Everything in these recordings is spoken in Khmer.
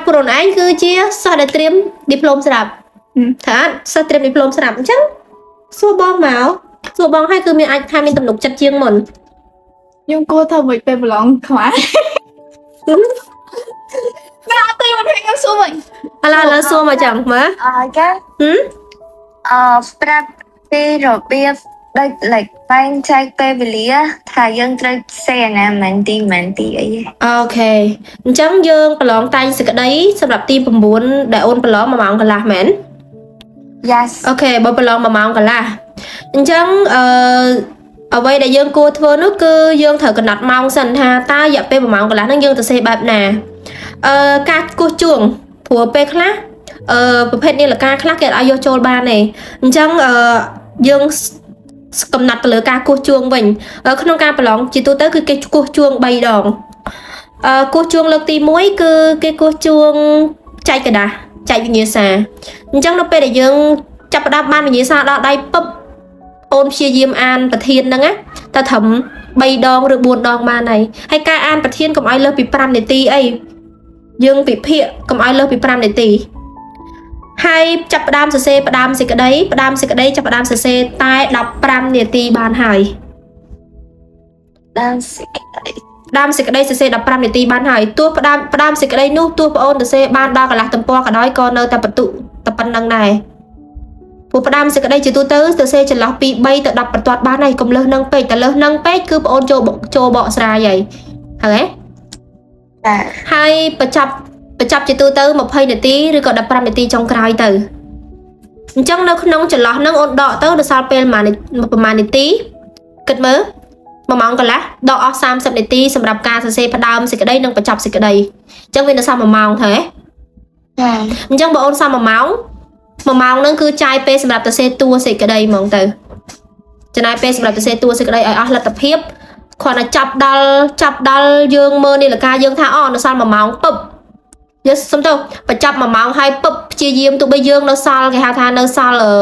ព្រោះឯងគឺជាសិស្សដែលត្រៀមឌីប្លូមស្រាប់ថាអត់សិស្សត្រៀមឌីប្លូមស្រាប់អញ្ចឹងសួរបងមកសួរបងឲ្យគឺមានអាចថាមានទំនុកចិត្តជាងមុន។ ខ្ញុំគួរធ្វើមិនពេលប្រឡងខ្មែរណាអត់ទេមិនខ្ញុំសួរវិញ។ ឥឡូវសួរមកចឹងមើល។ អឺចា ហឹម អឺប្រាប់ពីរបៀបដូច like បែងចែកពេលវេលាថាយើងត្រូវសេអាណាមិនទីមិនទីអី។ Okay អញ្ចឹងយើងប្រឡងតែងសេចក្តីសម្រាប់ទី9ដែលអូនប្រឡង1ម៉ោងកន្លះមែន? Yes. Okay បើប្រឡង1ម៉ោងកន្លះអញ្ចឹងអឺអ្វីដែលយើងគួរធ្វើនោះគឺយើងត្រូវកំណត់ម៉ោងសិនថាតើរយៈពេល1ម៉ោងកន្លះហ្នឹងយើងទៅសេបែបណាការគោះជួងព្រោះពេលខ្លះប្រភេទនាឡិកាខ្លះគេអត់ឲ្យយកចូលបានទេអញ្ចឹងអឺយើងកំណត់ទៅលើការគោះជួងវិញក្នុងការប្រឡងជាទូទៅគឺគេគោះជួង3ដងគោះជួងលើកទី1គឺគេគោះជួងចែកក្រដាសចែកវិញ្ញាសាអញ្ចឹងនៅពេលដែលយើងចាប់ផ្ដើមបានវិញ្ញាសាដល់ដៃពឹបអូនព្យាយាមអានប្រធានហ្នឹងណាតែត្រឹម3ដងឬ4ដងបានហើយហើយការអានប្រធានកុំឲ្យលើសពី5នាទីអីយើងពិភាក្សាកុំឲ្យលើសពី5នាទីហើយចាប់ផ្ដើមសរសេរផ្ដើមសេចក្តីផ្ដើមសេចក្តីចាប់ផ្ដើមសរសេរតែ15នាទីបានហើយ។ ដើមសេចក្តី ផ្ដើមសេចក្តីសរសេរ15នាទីបានហើយទោះផ្ដើមសេចក្តីនោះទោះប្អូនសរសេរបានដល់កន្លះទំព័រក៏ដោយក៏នៅតែបន្ទុតែប៉ុណ្្នឹងដែរព្រោះផ្ដើមសេចក្តីជាទូទៅសរសេរចន្លោះពី3ទៅ10បន្ទាត់បានហើយកុំលើសនឹងពេកតែលើសនឹងពេកគឺប្អូនចូលបកស្រាយហើយហើយហ៎ ចា។ ហើយបញ្ចប់ជាទូទៅ20នាទីឬក៏15នាទីចុងក្រោយទៅអញ្ចឹងនៅក្នុងចន្លោះហ្នឹងអូនដកទៅដល់សល់ពេលប្រហែលនាទីគិតមើល1ម៉ោងកន្លះដកអស់30នាទីសម្រាប់ការសរសេរផ្ដើមសេចក្តីនិងបញ្ចប់សេចក្តីអញ្ចឹងវានៅសល់1ម៉ោងទៅហ៎? ចា។ អញ្ចឹងបើអូនសល់1ម៉ោង1ម៉ោងហ្នឹងគឺចាយពេលសម្រាប់សរសេរតួសេចក្តីហ្មងទៅចំណាយពេលសម្រាប់សរសេរតួសេចក្តីឲ្យអស់លទ្ធភាពគ្រាន់តែចាប់ដល់យើងមើលនាឡិកាយើងថាអូនៅសល់1ម៉ោងពឹបយើងសុំទៅបញ្ចប់1ម៉ោងហើយពឹបព្យាយាមទោះបីយើងនៅសល់គេហៅថានៅសល់អឺ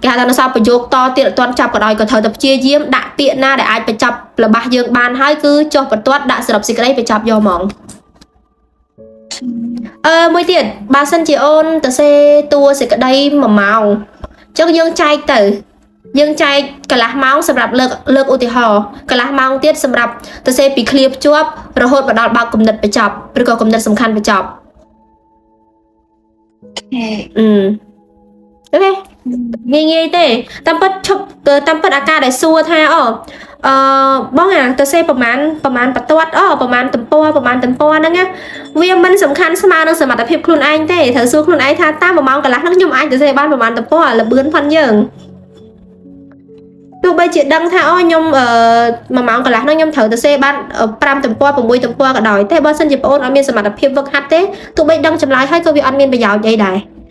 គេហៅថានៅសល់ប្រយោគតទៀតអត់ទាន់ចាប់ក៏ដោយក៏ត្រូវតែព្យាយាមដាក់ពាក្យណាដែលអាចបញ្ចប់របស់យើងបានហើយគឺចុះបន្ទាត់ដាក់សរុបសេចក្តីបញ្ចប់យកហ្មង មួយទៀតបើសិនជាអូនទៅសេតួសេចក្តី1ម៉ោងអញ្ចឹងយើងចែកទៅយើងចែកកន្លះម៉ោងសម្រាប់លើកឧទាហរណ៍កន្លះម៉ោងទៀតសម្រាប់ទៅសេពីឃ្លាភ្ជាប់រហូតមកដល់បើកគំនិតបញ្ចប់ឬក៏គំនិតសំខាន់បញ្ចប់។ Okay. Okay ងាយងាយទេតាមពិតឈប់តាមពិតអាការដែលសួរថាអូអឺបងអាទៅសេប្រមាណប្រមាណបន្ទាត់អូប្រមាណទំព័រប្រមាណទំព័រហ្នឹងណាវាមិនសំខាន់ស្មើនឹងសមត្ថភាពខ្លួនឯងទេត្រូវសួរខ្លួនឯងថាតាម1ម៉ោងកន្លះហ្នឹងខ្ញុំអាចទៅសេបានប្រមាណទំព័រលបឿនផាន់យើងទោះបីជាដឹងថាអូខ្ញុំអឺ1ម៉ោងកន្លះហ្នឹងខ្ញុំត្រូវទៅសេបាន5ទំព័រ6ទំព័រក៏ដោយតែបើសិនជាបងអូនអត់មានសមត្ថភាពវឹកហាត់ទេទោះបីដឹងចម្លើយហើយក៏វាអត់មានប្រយោជន៍អីដែរ។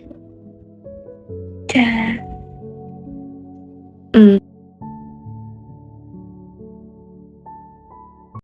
ចា។